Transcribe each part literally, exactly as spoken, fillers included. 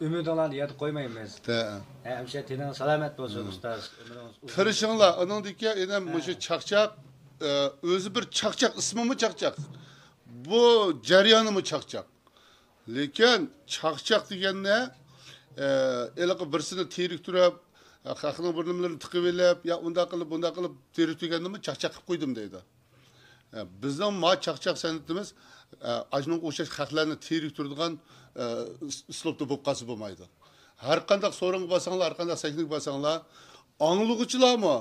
ئۈمىدىڭلارنى يەردە قويمايمىز. ھە. ھە، ھەمىشە تېنىڭىز سالامەت بولسۇن، ئۇستاز. ئۆمرىڭىز ئۇزۇن بولسۇن. تىرىشىڭلار، ئۇنىڭدىكى ئىنىم ھە. مۇشۇ چاقچاق، ئە، ئۆزى بىر چاقچاق، ئىسمىمۇ چاقچاق. بۇ جەريانىمۇ چاقچاق. لېكىن چاقچاق دېگەننى، ئە، ھېلىقى بىرسىنى تېرىكتۈرۈپ، خەقنىڭ بىر نېمىلىرىنى تىقىۋېلىپ، يا ئۇنداق قىلىپ، بۇنداق قىلىپ تېرىكتۈرگەننىمۇ چاقچاق قىلىپ قويدۇم دەيدۇ. ئە، بىزنىڭ ما چاقچاق سەنئىتىمىز، ئە، ئاشۇنىڭغا ئوخشاش خەقلەرنى تېرىكتۈرىدىغان، ئە، ئىس-، ئىسلوبتا بولۇپ قالسا بولمايدۇ. ھەر قانداق سورۇنغا بارساڭلار، ھەر قانداق سەھنىگە بارساڭلار، ئاڭلىغۇچىلارمۇ،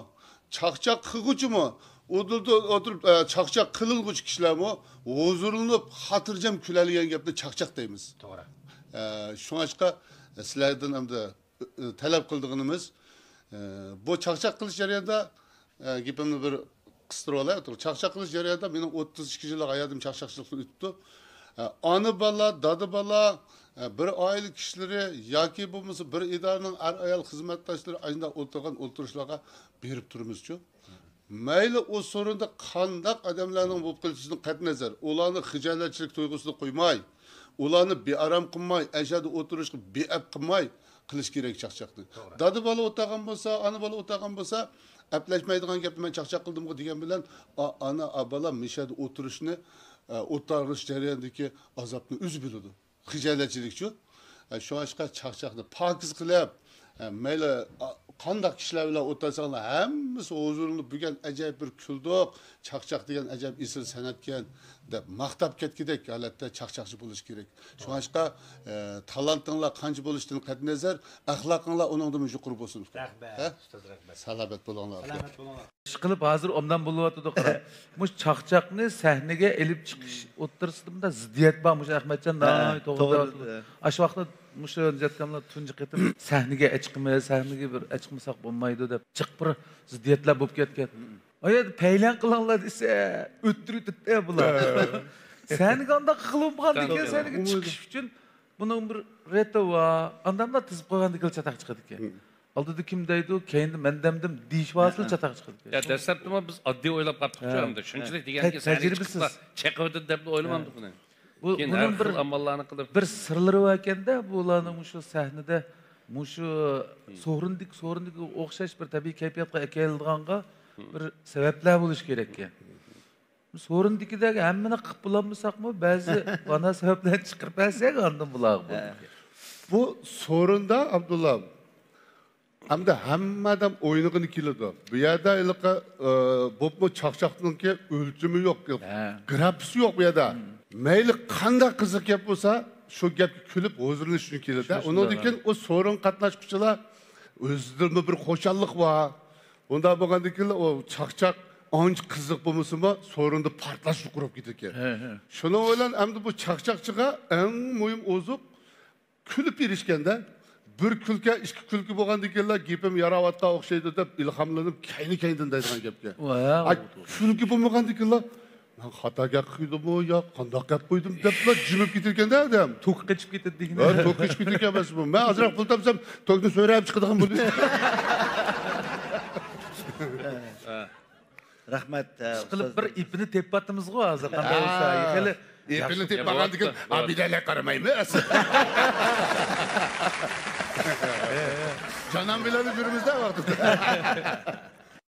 چاقچاق قىلغۇچىمۇ، ئۇ دۇلدا ئولتۇرۇپ، ئە، چاقچاق قىلىنغۇچى كىشىلەرمۇ ھۇزۇرلىنىپ، خاتىرجەم كۈلەلىگەن گەپنى چاقچاق دەيمىز. توغرا. ئە، شۇڭلاشقا سىلەردىن ئەمدى، ئە، تەلەپ قىلىدىغىنىمىز، ئە، بۇ چاقچاق قىلىش جەريانىدا، ئە، گېپىمنى بىر قىستۇرۇۋالاي. چاقچاق قىلىش جەريانىدا مېنىڭ ئوتتۇز ئىككى يىللىق ھاياتىم چاقچاقچىلىقتا ئۆتۈپتۇ. ئە، ئانا بالا، دادا بالا، ئە، بىر ئائىلە كىشىلىرى ياكى بولمىسا بىر ئىدارىنىڭ ئەر-ئايال خىزمەتداشلىرى ئاشۇنداق ئولتۇرغان ئولتۇرۇشلارغا بېرىپ تۇرىمىزچۇ. مەيلى ئۇ سورۇندا قانداق ئادەملەرنىڭ بولۇپ قېلىشىدىن قەتئىينەزەر، ئۇلارنى خىجالەتچىلىك تۇيغۇسىدا قويماي، ئۇلارنى بىئارام قىلماي، ئەشەدە ئولتۇرۇشقا بىئەپ قىلماي قىلىش كېرەك چاقچاقنى. توغرا. دادا بالا ئولتۇرغان بولسا، ئانا بالا ئولتۇرغان بولسا، ئەپلەشمەيدىغان گەپنى مەن چاقچاق قىلدىمغۇ دېگەن بىلەن، ئا-، ئانا، ئا، بالا مۇشەدە ئولتۇرۇشنى، ئە، ئولتۇرغۇزۇش جەريانىدىكى ئازابنى ئۆزى بىلىدۇ. خىجالەتچىلىكچۇ؟ ئە، شۇڭلاشقا چاقچاقنى پاكىز قىلىپ، ئە، مەيلى، ئا، قانداق كىشىلەر بىلەن ئولتۇرساڭلار، ھەممىسى ھۇزۇرلىنىپ، بۈگۈن ئەجايىپ بىر كۈلدۇق، چاقچاق دېگەن ئەجايىپ ئېسىل سەنئەتكەن، دەپ ماختاپ كەتكۈدەك ھالەتتە چاقچاقچى بولۇش كېرەك. شۇڭلاشقا، ئە، تالانتىڭلار قانچە بولۇشىدىن قەتئىينەزەر، ئەخلاقىڭلار ئۇنىڭدىنمۇ يۇقىرى بولسۇن. رەھمەت، ھە؟ ئۇستاز، رەھمەت. سالامەت بولۇڭلار. سالامەت بولۇڭلار. ئىشقىلىپ، ھازىر ئوبدان بولۇۋاتىدۇ، قارا. مۇشۇ چاقچاقنى سەھنىگە ئېلىپ چىقىش ئوتتۇرىسىدا مۇنداق زىددىيەت بار، مۇشۇ ئەخمەتجان ھە، ناھايىتى توغرا توغرا دەۋاتىدۇ. دەۋاتىدۇ. ئاشۇ ۋاقىتتا مۇشۇ نىجاتكاملار تۇنجى قېتىم سەھنىگە ئەچىقىمىز، سەھنىگە بىر ئەچىقمىساق بولمايدۇ دەپ جىق بىر زىددىيەتلەر بولۇپ كەتكەن. ئۇ يەردە پەيلەن قىلىڭلار دېسە، ئۆتتۈرۈۋېتىپتۇ بۇلار. ھە. سەھنىگە ئانداق قىلىپ بولغاندىن كېيىن، سەھنىگە چىقىش ئۈچۈن بۇنىڭ بىر رېتى بار. ئانداملار تىزىپ قويغاندىن كېيىن چاتاق چىقىدىكەن. ئالدىدا كىم دەيدۇ، كەينىدە مەن دەمدىم دېيىش ۋاسىتىلا چاتاق چىقىدىكەن. يا، دەسلەپتىمۇ بىز ئاددىي ئويلاپ قاپتۇقچۇ، ھە. ئەمدى شۇنچىلىك دېگەنكى سەھنىگە چىقىپلا چېقىۋېتىدۇ دەپلا ئويلىمامدۇق بۇنى. بۇ، كېيىن بۇنىڭ ھەر بىر، خىل ئاماللارنى قىلىپ. بىر سىرلىرى باركەن-دە، بۇ ئۇلارنىڭ مۇشۇ سەھنىدە، مۇشۇ سورۇندىكى، سورۇندىكى ئوخشاش بىر تەبىئىي كەيپىياتقا ئەكېلىدىغانغا بىر سەۋەبلەر بولۇشى كېرەككەن. سورۇندىكىدەك ھەممىنى قىلىپ بولالمىساقمۇ، بەزى بانا سەۋەبلەرنى چىقىرىپ بەرسەك، ئاندىن بۇلارغا بولىدىكەن. بۇ سورۇندا، ئابدۇللا، ئەمدى ھەممە ئادەم ئوينىغىلى كېلىدۇ. بۇ يەردە ھېلىقى، ئى، بولۇپمۇ چاقچاقنىڭكى ئۆلچىمى يوق، ھە. گرافىسى يوق بۇ يەردە. مەيلى قانداق قىزىق گەپ بولسا، شۇ گەپكە كۈلۈپ ھۇزۇرلىنىش ئۈچۈن كېلىدۇ. ئۇنىڭدىن كېيىن ئۇ سورۇن قاتناشقۇچىلار ئۆزىدىنمۇ بىر خۇشاللىق بار. ئۇنداق بولغاندىن كېيىن ئۇ چاقچاق ئانچە قىزىق بولمىسىمۇ، سورۇندا پارتلاش يۇقىرى بولۇپ كېتىدىكەن. ھە، ھە. شۇنىڭ بىلەن ئەمدى بۇ چاقچاقچىغا ئەڭ مۇھىم ئوزۇق كۈلۈپ بېرىشكەندە، بىر كۈلكە، ئىككى كۈلكە بولغاندىن كېيىنلا گېپىم ياراۋاتقان ئوخشايدۇ دەپ ئىلھاملىنىپ، كەينى-كەينىدىن دەيدىغان گەپكە. ۋاي، ئاي، كۈلكە بولمىغاندىن كېيىنلا، مەن خاتا گەپ قىلدىممۇ يا قانداق گەپ قىلدىم دەپلا جىمىپ كېتىدىكەندە ئادەم. توكى قېچىپ كېتىدۇ دېگىنى. ھە، توكى قېچىپ كېتىدىكەن ئەمەسمۇ. مەن ئازراق پۇل تاپسام، توكنى سۆرەپ چىقىدىغان بولدۇم. رەھمەت، ئە، ئىشقىلىپ، ئۇستاز. بىر ئىپىنى تېپىۋاتىمىزغۇ ھازىر، قانداق بولسا، خېلى ئىپىنى تېپىپ بولغاندىن كېيىن، بوپتۇ، بوپتۇ. ئابىدەلەر قارىمايمىز. جانان بىلەن يۈرىمىز-دە ۋاقتىدا.